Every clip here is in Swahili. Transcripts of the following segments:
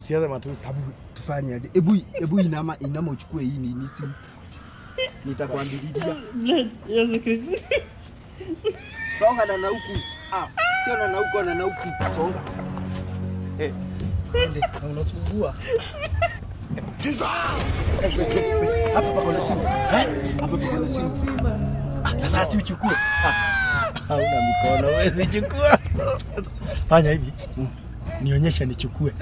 Usianze matusi. Tabu tufanye aje? Ebu inama uchukue hii nini simu. Nitakwambililia. Блядь, я закричу. Songa na huku. Ah, sio na huku na huku. Songa. Eh. Ende, na unasumbua. Hapa pako na simu. Eh? Hapa pako na simu. Ah, sasa si uchukue. Hauna mikono, huwezi chukua. Fanya hivi. Nionyeshe nichukue.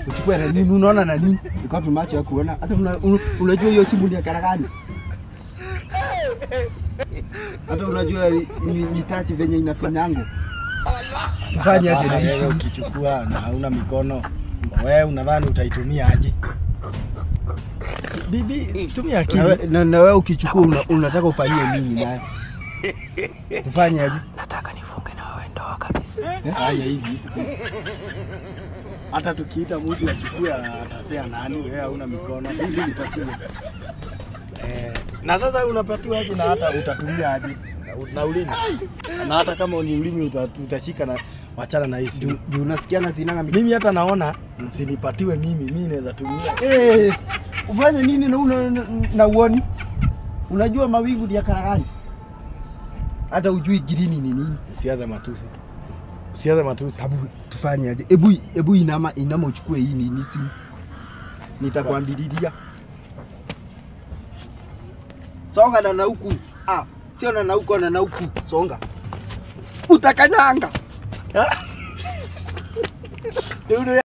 Uchukue na nini? Unaona na nini? Iko wapi macho ya kuona? Hata unajua hiyo simu ni ya karagani. Hata unajua ni touch venye inafinyango. Tufanye aje na hii simu? Ukichukua na hauna mikono, wewe unadhani utaitumia aje? Bibi, tumia akili. Na wewe ukichukua unataka ufanyie nini nayo? Tufanye aje? Nataka nifunge na wewe ndoa kabisa. Fanya hivi. Hata tukiita mtu achukue atapea nani? Wewe hauna mikono. Mimi nipatie. Na sasa unapatiwa aje na hata utatumia aje? Na ulimi. Na hata kama ni ulimi utashika na wachana na hii simu. Juu unasikia na sinanga mikono. Mimi hata naona msinipatiwe mimi naweza tumia. Ufanye nini na na uoni? Unajua mawingu ni ya karagani. Hata ujui green ni nini. Usianze matusi. Usianze matusi. Tabu tufanye aje? Ebu inama uchukue hii nini simu. Nitakwambililia. Songa na huku. Ah, sio na huku na huku. Songa. Utakanyanga.